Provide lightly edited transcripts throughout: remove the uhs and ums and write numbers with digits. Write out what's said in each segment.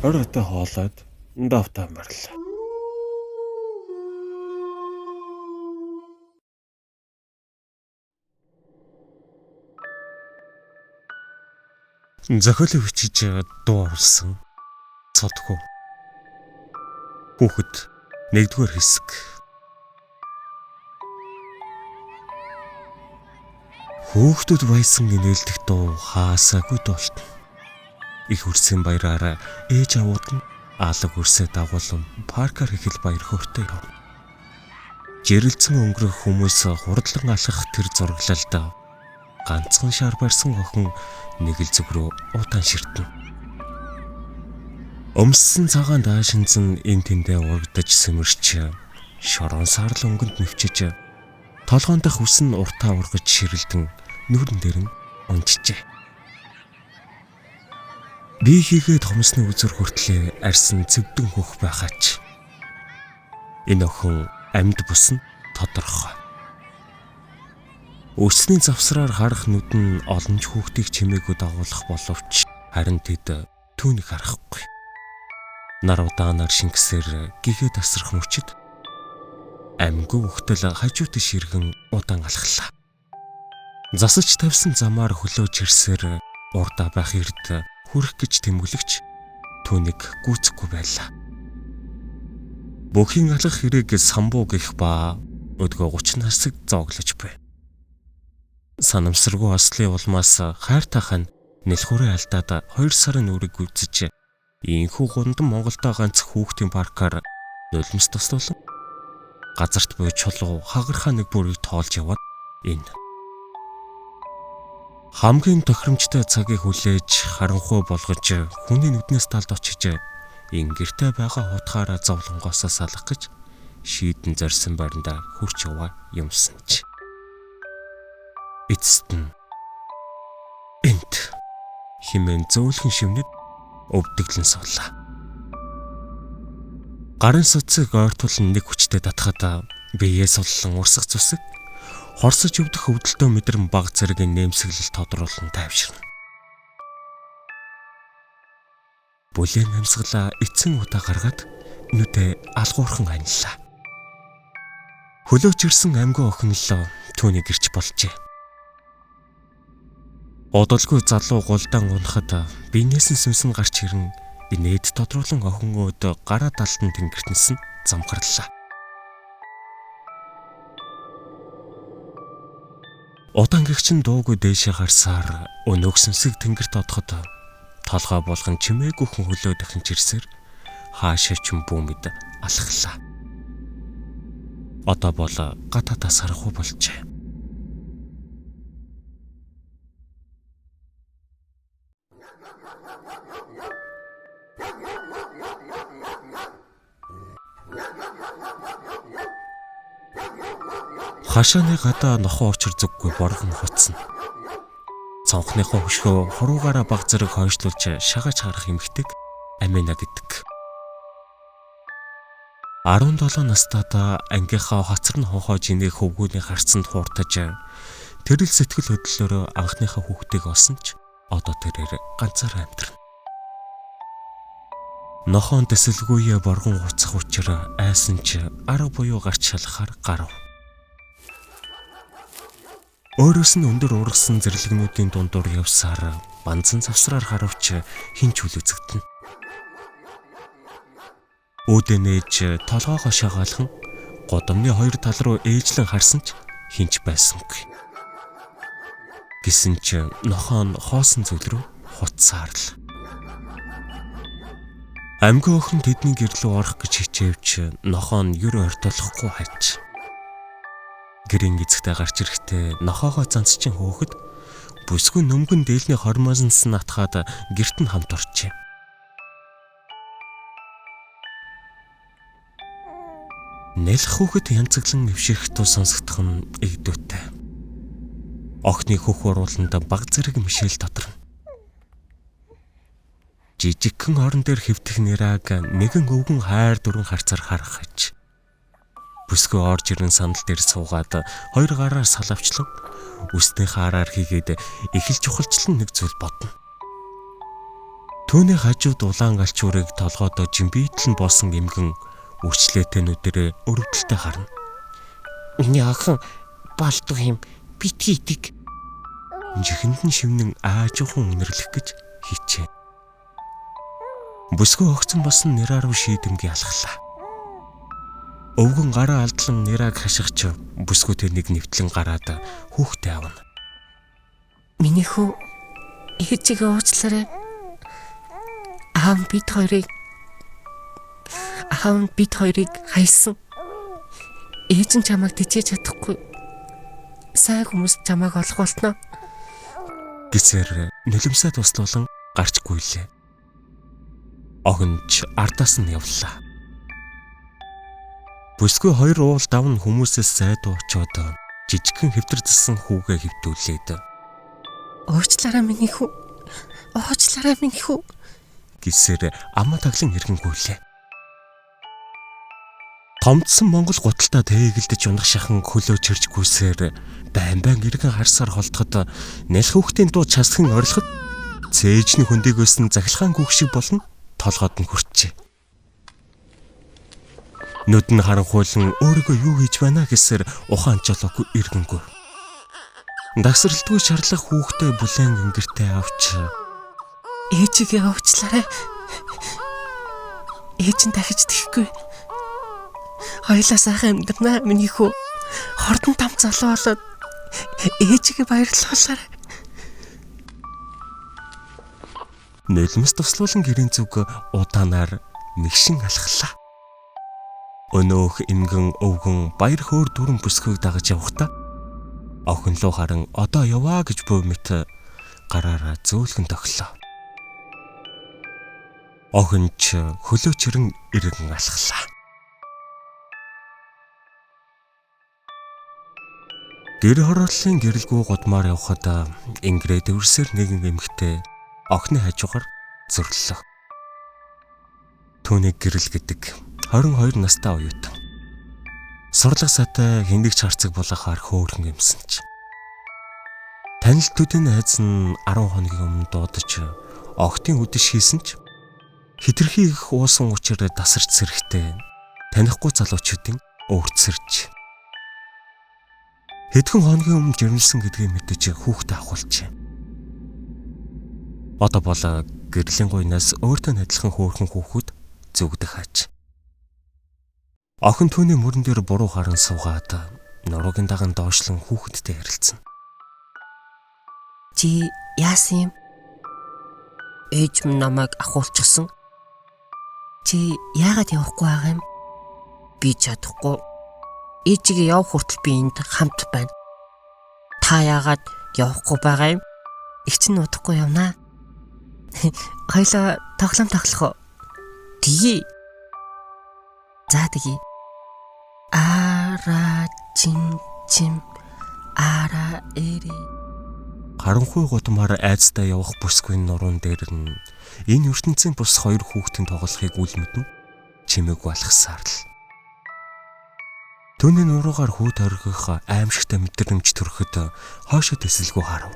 Оройтой хоолойд давтаа морилоо. Зохиолыг бичиж дуу оруулсан Цодхоо. Хүүхэд 1-р хэсэг. Хүүхдүүд баясан инээлдэх дуу хаасаагүй дуултна. Их үрсийн баяраар ээж авууд нь алаг үрсээ дагуулan паркаар ихэл баяр хөөртэй явна. Жирэлцэн өнгөрөх хүмүүс хурдлан алхах тэр зураглалд ганцхан шар барьсан охин нэг л зүг рүү удаан ширтэнэ. Өмссөн цагаан даашинз нь эн тэндээ урагдаж сэмэрч шорон саарл өнгөнд нэвчиж толгоон дах үс нь уртаа ургаж ширэлдэн нүүрэн дээр нь унжжээ. Би хийгээд хомсны үзүр хүртлээ арьсан цэвдэн хөх байхаач. Энэ охин амьд бус нь тодорхой. Өсний завсраар харах нүд нь олон ч хүүхдийг чимээгүй дагуулах боловч харин тэд түүнийг харахгүй. Нар удаанаар шингэсээр гэгээ тасрах мөчид амьгүй үхтэл хажуу тийш иргэн удаан алхлаа. Засаж тавьсан замаар хөлөөж ирсээр урдаа байх эрд хүрэх гэж тэмгэлэгч түүнийг гүйцэхгүй байлаа. Бүхийн алах хэрэг самбуу гих ба өдгөө 30 насыг зооглож буй. Санамсаргүй ослын улмаас хайртай хан нэлхүүрээ алдаад 2 сарын нүрийг гүйцэж ийхүү гундан Монголдо ганц хүүхдийн паркаар нулимс тослуулан газарт буй чулуу хагархаа нэг бүрийг тоолж яваад энэ. Хамгийн тохиромжтой цагийг хүлээж харанхуй болгож хүний нүднээс талд очиж ингэртэй байгаа хутгаараа зовлонгоосоо салах гэж шийдэн зорьсон байранда хурч яваа юмсан ч. Эцэст нь энт химэн зөөлхөн шивнэд өвдөглөн суулаа. Гарын судсыг ойртуулан нэг хүчтэй татхад биеэ суллан урсах зүсэг хорсож өвдөх өвдөлтөө мэдрэн баг зэргийн нэмсэглэл тодруулан тайвширна. Бүлээн амьсгалаа эцэн удаа гаргаад нүдэ алгуурхан анилаа. Хөлөөч ирсэн амьгүй охин л түүний гэрч болжээ. Удалгүй залуу гулдаан унахад биенээс нь сүнс нь гарч ирэн инээд тодруулан охин өөд гараа далдан тэнгэртнэс нь замхарлаа. Удаан гэгч нь дуугүй дээшээ гарсаар өнөөх сүнсийг тэнгэрт одоход толгой болгон чимээгүй хүн хөлөө дахинч ирсээр хаашаа ч бүүмэд алхлаа. Одоо бол гадаадаас харахгүй болжээ. Хашааны гадаа нохоо учир зүггүй боргон хуцна. Цонхныхоо хөшгөө хуруугаараа баг зэрэг хойшлуулж шагааж харах эмэгтэйг Амина гэдэг. 17 настайдаа ангийнхаа хоцор нь хохоож инээх хөвгүүний харцанд хууртаж тэрэл сэтгэл хөдлөлөөрөө анхныхаа хүүхдийг олсон ч одоо тэрээр ганцаараа амьдрна. Нохоон тэсэлгүйе боргон хуцах учир айсан ч арга буюу гарч шалахаар гарав. Өөрөөс нь өндөр ургасан зэрлэгнүүдийн дундуур явсаар банзан завсраар харавч хин ч үл үзэгдэнэ. Үүдээ нээж толгоогоо шагаалхан гудамны хоёр тал руу ээжлэн харсан ч хинч байсангүй. Гэсэн ч нохоон хоосон зүйл рүү хуцсаар л. Амьгүй охин тэдний гэр лүү орох гэж хичээвч нохоон ер ортолохгүй хайч. Гэрийн эзэгтэй гарч ирэхдээ нохоогоо занцчин хөөхөд бүсгүй нөмгөн дээлний хормоос нь атхаад гэрт нь хамт орчээ. Нэлэх хүүхэд янзаглан эвширх тул сонсогдох нь эгдүүтэй. Охины хөх урууланд баг зэрэг мишэл тоторно. Жижигхэн орон дээр хэвтэх нэраг нэгэн өвгөн хайр дүрэн харцаар харах аж. Бүсгүй орж ирэн сандал дээр суугаад хоёр гараар салавчлан үснийхээ араар хийгээд их л чухалчлан нэг зүйл бодно. Түүний хажууд улаан галчуурыг толгойдоо жимбийтэл нь болсон эмгэн үрчлээтэй нүдэрээ өрөвдөлтэй харна. Миний охин болдго юм битгий итэг. Жихэнд нь шивнэн аажуухан үнэрлэх гэж хичээ. Бүсгүй огцон босон нэраа руу шийдэмгий алхлаа. Өвгөн гараа алдлан нэрааг хашгич бүсгүй тэрнийг нэвтлэн гараад хүүхдээ авна. Миний хүү ээжигээ уучлаарай. Аав бид хоёрыг хайсан. Ээж нь чамайг тэжээж чадахгүй. Сайн хүмүүс чамайг олох болтноо. Гэсээр нулимсаа туслуулан гарч гүйлээ. Охин ч ардаас нь явлаа. Бүсгүй хоёр уул давн хүмүүсээс сайд очоод жижигхэн хэвтэр засан хүүгээ хэвтүүлээд "Уучлаарай миний хүү. Уучлаарай миний хүү" гэсээр амаа таглан хэрхэн гүйлээ. Томдсон монгол гуталтаа тэгэлдэж унах шахан хөлөө чирж гүйсээр байн байн эргэн харсаар холдоход нялх хүүхдийн дуу часхан орилоход цээжний хөндийгөөс нь захилгаан гүөх шиг болно толгойд нь хүрчээ. Нүд нь харанхуйлан өөрийгөө юу хийж байна гэсээр ухаан жолоогүй эргэнгүй. Дагсралтгүй шарлах хүүхдээ бүлээн гингэртэй авч "Ээжигээ уучлаарай. Ээж нь дахиж тэхгүй. Хоёлаа сайхан амьдрнаа миний хүү. Хордон там залуу болоод ээжигээ баярлуулаарай." Нулимс туслуулан гэрийн зүг удаанаар нэгшин алхлаа. Өнөөх эмгэн өвгөн баяр хөөр дүрэн бүсгүйг дагаж явхдаа охин луу харан одоо яваа гэж буй мэт гараараа зөөлгөн тохилоо. Охин ч хөлөө чирэн эргэн алхлаа. Гэр хорооллын гэрэлгүй гудмаар явхад ингэрээ дэврсээр нэгэн эмэгтэй охины хажуугаар зөрлөө. Түүнийг гэрэл гэдэг 22 настай оюутан. Сурлага сатай хиндэгч харцаг булахаар хөөрхөн юмсан ч. Танил төдийн найз нь 10 хоногийн өмнө дуудаж охтын үдэш хийсэн ч хитрхи их уусан учир тасарч сэрэхтэй танихгүй залуучуудын өөртсөрч. Хэдхэн хоногийн өмнө жирэмсэн гэдгийг мэдэж хүүхдээ авахулжээ. Одоо бол гэрлийн гуйнаас өөртөө адилхан хөөрхөн хүүхэд зүгдэх аж. Охин түүний мөрөн дээр буруу харан суугаад нуруугийн даган доошлон хүүхэдтэй ярилцсан. Чи яасан юм? Ээж минь намайг ахуулчихсан. Чи яагаад явахгүй байгаа юм? Би чадахгүй. Ээжигээ явах хүртэл би энд хамт байна. Та яагаад явахгүй байгаа юм? Их чинь удахгүй явнаа. Хоёлаа тоглоом тоглох уу? Тэгье. За тэгье. Ара чин чим ара эри. Харанхуй гудмаар айцтай явах бүсгүй нуруунд дээр нь энэ ертөнцийн бус хоёр хүүхдийн тоглохыг үл мэднэ чимээгүй алхасаар л. Түүний нуруугаар хүү торгих аимшигтай мэдрэмж төрөхөд хоошо тэсэлгүй харав.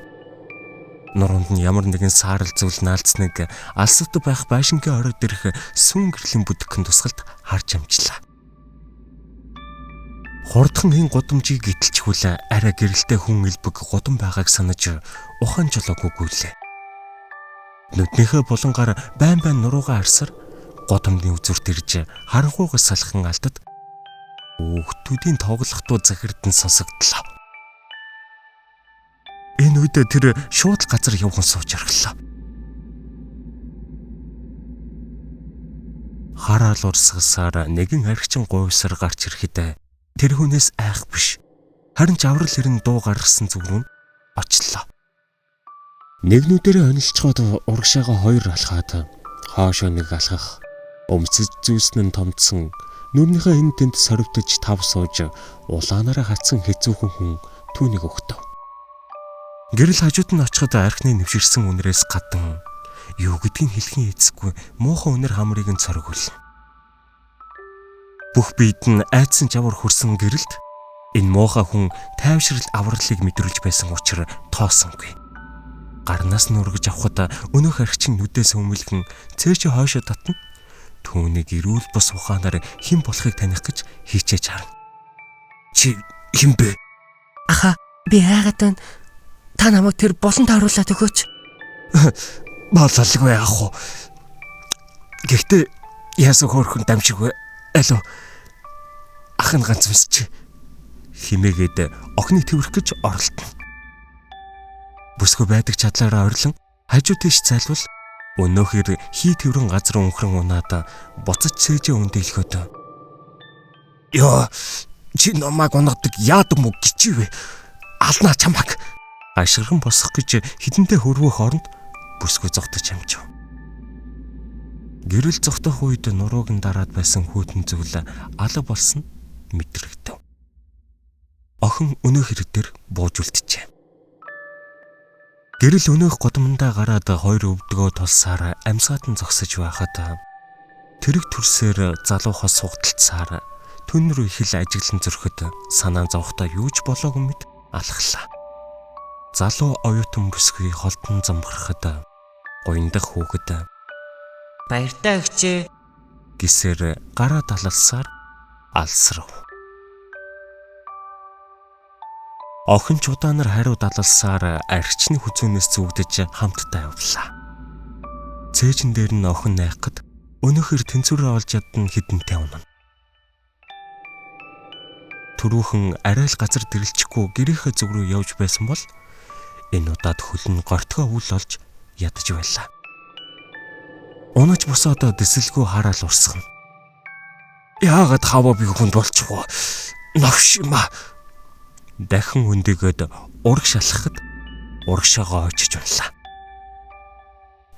Нуруунд нь ямар нэгэн саарал зүйл наалцныг алсад байх байшингийн орой дээрх сүүн гэрлийн бүдгхэн тусгалд харж амжлаа. Хурдхан энэ гудамжийг гítэлчхүүл арай гэрэлтэй хүн элбэг гудам байгааг санаж ухаан жолоогүй гүйлээ. Нүднийхээ булангаар байн байн нуруугаа харсаар гудамжны үзүүрт ирж харанхуйгаас салхан алдад хүүхдүүдийн тоглох дуу захирдан сонсогдлоо. Энэ үед тэр шууд л газар явган сууж орхилоо. Хараал урсгасаар нэгэн архичин гуйвсар гарч ирэхэд тэр хүнээс айх биш. Харин ч аврал хэрэн дуу гаргасан зүг рүү очлоо. Нэг нүдэрээ онилчход урагшаага хоёр алхаад хоошоо нэг алхах өмсөж зүүсэн нь томдсон нүрнийхээ энэ тэнд сорвтож тав сууж улаанаараа хатсан хэцүүхэн хүн түүнийг өгтөв. Гэрэл хажууд нь очиход архины нэвширсэн үнрээс гадан юу гэдгийг хэлхийн эцэсгүй муухан үнэр хамрыг нь цоргуул. Бүх биед нь айдсан жавар хөрсөн гэрэлд энэ муухай хүн тайвшрал авралыг мэдрүүлж байсан учир тоосонгүй. Гарнаас нь үргэж авахад өнөөх архичин нүдээс өмөлгөн цээжээ хойшоо татна. Түүнийг эрүүл бус ухаанаар хэн болохыг таних гэж хичээж харна. Чи хэн бэ? Аха, би яагаад байна? Та намайг тэр булан тааруулаад өгөөч. Бололгүй яах вэ? Гэхдээ яасан хөөрхөн дамжиг вэ? Алуу. Ах нь ганц үсч. Химээгээд охиныг тэрвэрх гэж оролдоно. Бүсгүй байдаг чадлаараа орилон хажуу тийш зайлвал өнөөхөр хий тэрвэрэн газар өнхрөн унаад буцаж цээжээ өндөлөхөд ёо, чи намайг унгадаг яадаг мө гिचивэ. Алнаа чамаг. Гашгирхан босох гэж хідэнтэй хөрвөх оронд бүсгүй зогтож амжив. Гэрэл зогтох үед нурууг нь дараад байсан хүйтэн зүйл алга болсон мэдрэгдэв. Охин өнөөх хэрэг дээр бууж үлджээ. Гэрэл өнөөх годамдаа гараад хоёр өвдгөө тулсаар амьсгаатан зогсож байхад тэрэг төрсөөр залуу хос сугдалцсаар түн рүү их л ажиглан зөрөхөд санаа зовхдоо юу ч болоогүй мэт алхлаа. Залуу оюутан бүсгүй холдон замбархад гуйндах хүүхэд "Баяртай өгчээ" гэсээр гараа далалсаар алсрав. Охин ч удаанаар хариу далалсаар арчны хүзүүнээс зүгдэж хамтдаа явлаа. Цээжин дээр нь охин найхад өнөөхөр тэнцвэрээ олж ядна хідэнтэй унана. Түрүүхэн арай л газар дэрэлчихгүй гэрийнхээ зүг рүү явж байсан бол энэ удаад хөл нь гортгоо үл олж ядаж байлаа. Унаж босоод дэсэлгүй хараал урсгана. Яагаад хаваа би хүнд болчих вэ? Новш юм аа. Дахин өндөгөөд ураг шалхахад урагшаага очиж унлаа.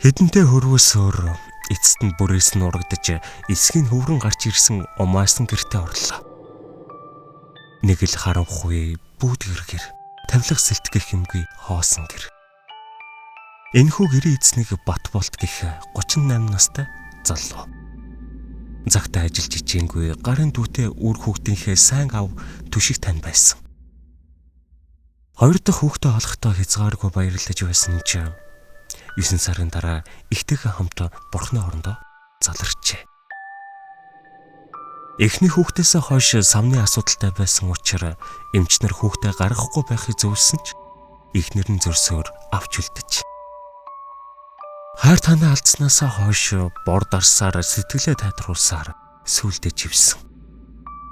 Хэдэнтэй хөрвөөсөөр эцэст нь бүрээс нь урагдаж эсхийн хөврөн гарч ирсэн умаасан гэртээ орлоо. Нэг л харанхуй бүүдгэр гэр тавилга сэлтгэх юмгүй хоосон гэр. Энэхүү гэрийн эзнийг Батболт гэх 38 настай залуу. Цагтаа ажиллаж ичээнгүй гарын дүүтэй үр хүүхдийнхээ сайн ав түшиг тань байсан. Хоёр дахь хүүхдээ олохдоо хязгааргүй баярлаж байсан ч 9 сарын дараа ихтэйхээ хамт бурхны орондоо заларчээ. Эхний хүүхдээсээ хойш самны асуудалтай байсан учраас эмчнэр хүүхдээ гаргахгүй байхыг зөвлөсөн ч эхнэр нь зөрсөөр авч үлдэж. Хайр танаа алдснаасаа хойш бор дарсаар сэтгэлээ тайтруулсаар сүулдэ живсэн.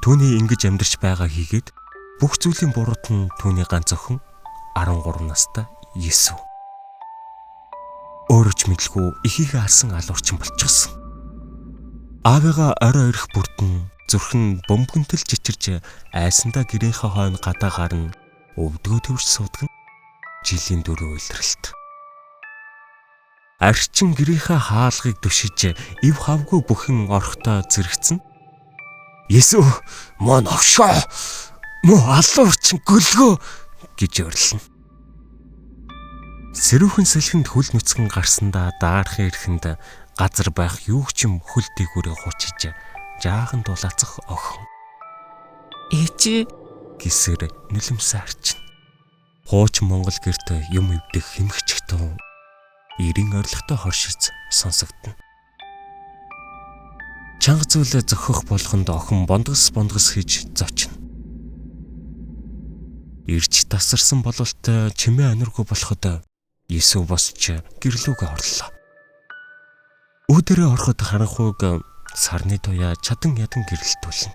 Түүний ингэж амьдарч байгаа хийгээд бүх зүйлийн буруут нь түүний ганц охин 13 настай Есү. Өөрөө ч мэдлгүй эхийхээ алсан алуурчин болчихсон. Аавыгаа орой ирэх бүртэн зүрх нь бөмбөгнтөл чичирч айсандаа гэрийнхээ хойно гадаа гарна өвдгөө төвч суудаг нь жилийн дөрөв улиралт. Арчин гэрийнхээ хаалгыг түшиж ив хавгүй бүхэн орохтой зэрэгцэн. Есү мөн овшоо мөн алуурчин гөлгөө гэж орилно. Сэрүүхэн сэлхэнд хөл нүцгэн гарсандаа даарахын эрхэнд газар байх юу ч юм хөл дээгүүрээ хучиж жаахан дулаацах охин. Ээжээ гэсээр нулимсаа арчна. Хуучин Монгол гэрт юм эвдэх хэмхчих тун эрен орилготой хоршиц сонсогдоно. Чанга зүйлээ зохих болгонд охин бондгос бондгос хийж зочино. Ирж тасарсан бололт чимээ аниргүй болоход Есү босч гэрлүүгээ орлоо. Үүдэрээ ороход харанхуйг сарны туяа чадан ядан гэрэлтүүлнэ.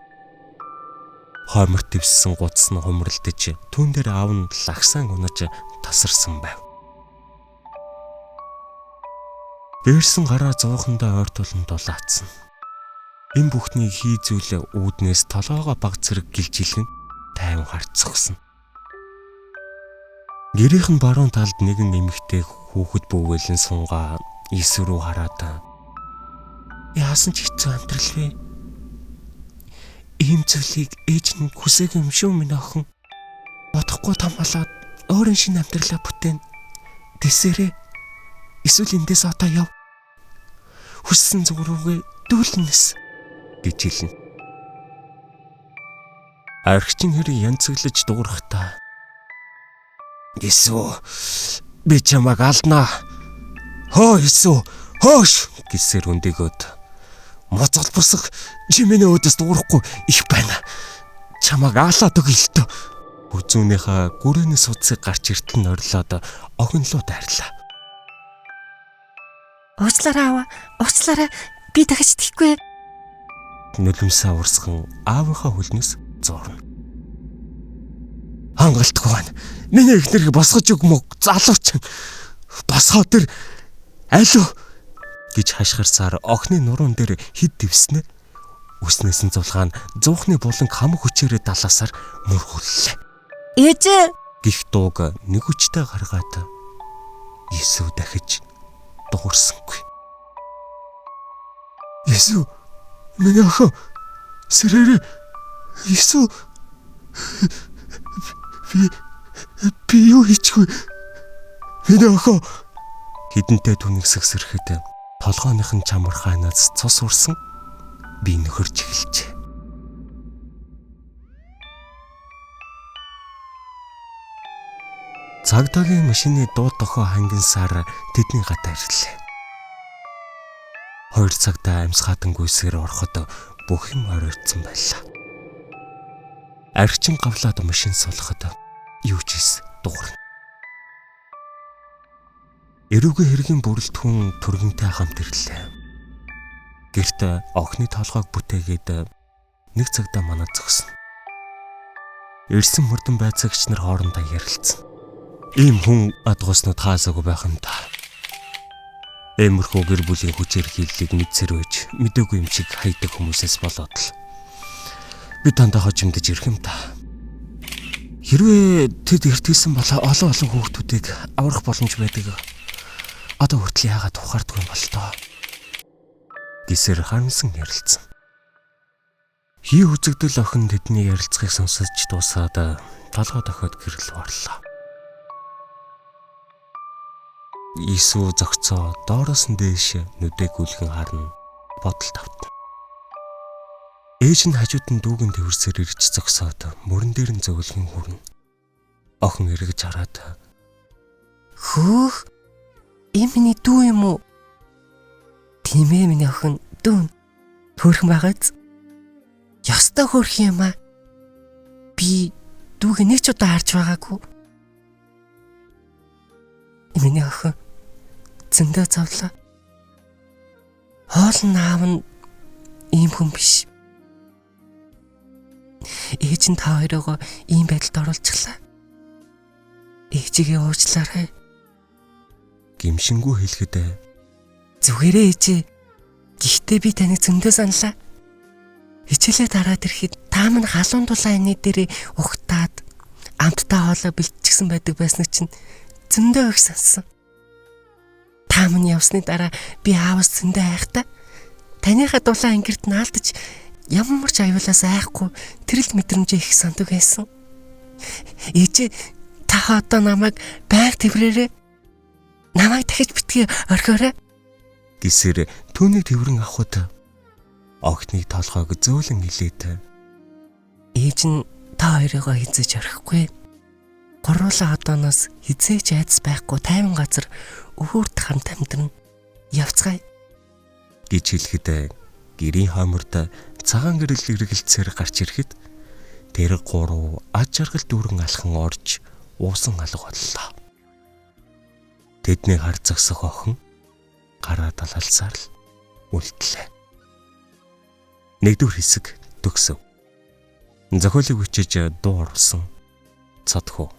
Хойморт дэвссэн гутас нь хумралдаж түүн дээр аав нь лагсаан унаж тасарсан байв. Бэрсэн гараа зуухандаа ойртуулан дулаацсан. Энэ бүхнийг хий зүйл үүднээс толгоогоо баг зэрэг гэлжилгэн тайван харцгсан. Гэрийнх нь баруун талд нэгэн эмэгтэй хүүхэд бүүвэлэн сунгаа Есү рүү хараад яасан ч хэцүү амьдрал вэ? Ийм зүйлийг ээж нь хүсээгүй юм шүү минь охин. Бодохгүй том болоод өөрийн шинэ амьдралаа бүтээн. Тэсэрээ эсвэл эндээс одоо яв. Хүссэн зүг рүүгээ дүүлнэс гэж хэлнэ. Архичин хэр янцаглаж дуурахтаа Есү Би чамайг алднаа. Хөө Есү, хөөш гэсээр өндөгөөд моцгол босох чи миний өөдөөс дуурахгүй их байна. Чамайг аалаад өгье л дөө. Хүзүүнийхээ гүрээний судсыг гарч иртэл нь орилоод охин руу дайрлаа. Уучлаарай аваа. Уучлаарай. Би дахиж тэхгүй. Нулимсаа урсган аавынхаа хөлнөөс зурна. Хангалтгүй байна. Миний эхнэрийг босгож өг мөг залууч. Босгоо тэр алив гэж хашгирсаар охины нуруун дээр хэд дэвснэ. Үснээс нь зулгаан зуухны буланг хамаг хүчээрээ далаасаар мөргөллээ. Ээжээ гих дууг нэг хүчтэй гаргаад Есү дахиж дуурсангүй. Есү миний охин сэрээрээ Есү би юу хийчихвэ? Миний охин хідэнтэй түүнийг сэгсрэхэд толгойнх нь чамар хаанаас цус урсан би нөхөрч эхэлжээ. Цагдаагийн машины дуу дохоо хангинсаар тэдний гадаа ирлээ. 2 цагтаа амьсгаатан гүйсгээр ороход бүх юм оройтсан байлаа. Архичин гавлаад машин суулгахад юу ч ис дуурна. Эрүүгийн хэргийн бүрэлдэхүүн түргэнтэй хамт ирлээ. Гэрт охины толгойг бүтээгээд нэг цагтаа манад зогсно. Ирсэн мөрдөн байцаагч нар хоорондоо ярилцсан. Ийм хүн адгууснууд хаасаагүй байх юм та. Иймэрхүү гэр бүлийн хүчээр хийллийг мэдсээр байж мэдээгүй юм шиг хайдаг хүмүүсээс болоод л би тандаа хожимдож ирэх юм та. Хэрвээ тэд эртгэлсэн бол олон олон хүүхдүүдийг аврах боломж байдаг. Одоо хүртэл яагаад ухаардгүй юм бол тоо? Гисэр харамсан ярилцсан. Хий үзэгдэл охин тэдний ярилцахыг сонсож дуусаад толгой дохиод гэрэл орлоо. Иесүү зогцоо доороос нь дээш нүдээ гүйлгэн харна бодолд автна. Ээж нь хажууд нь дүүгэн тэрсээр ирж зогсоод мөрөн дээр нь зөөлгөн хүрнэ. Охин эргэж хараад хөөх энэ миний дүү юм уу? Тийм ээ миний охин дүү. Хөөрхөн байгааз. Ёстой хөөрхөн юм аа. Би дүүг нэг ч удаа харж байгаагүй. Миний охин зөндөө зовлоо. Хоол нь аав нь ийм хүн биш. Ээж нь та хоёроо ийм байдалд оруулчихлаа. Ээжигээ уучлаарай. Гимшингүү хэлэхэд зүгээрээ ээжээ. Гэхдээ би таныг зөндөө саналаа. Хичээлээ дараад ирэхэд та минь халуун дулаан энэ дээрээ ухтаад амттай хоолой бэлтчихсэн байдаг байсныг чинь зөндөө их сансан. Та минь явсны дараа би аавас зөндөө айхтаа. Таныхаа дулаан ангирт наалдаж ямар ч аюулаас айхгүй тэрэл мэдрэмжээ их санддаг байсан. Ээжээ та одоо намайг байг тэрвэрээрээ намайг дахиж битгий орхиорой гэсээр түүнийг тэрвэрэн авахд охиныг толгойг зөөлөн илээд ээж нь та хоёрыгоо хизээж орхихгүй. Гуруулаа одооноос хизээж айдас байхгүй тайван газар өөрт хамт амьдрна. Явцгаая гэж хэлэхэд гэрийн хойморд цагаан гэрэл эргэлцээр гарч ирэхэд тэр гурав аж аргал дүүрэн алхан орж уусан алга боллоо. Тэдний хар зогсох охин гараа далалсаар л үлдлээ. Нэгдүгээр хэсэг төгсөв. Зохиолыг бичиж дуу оруулсан Цодхоо.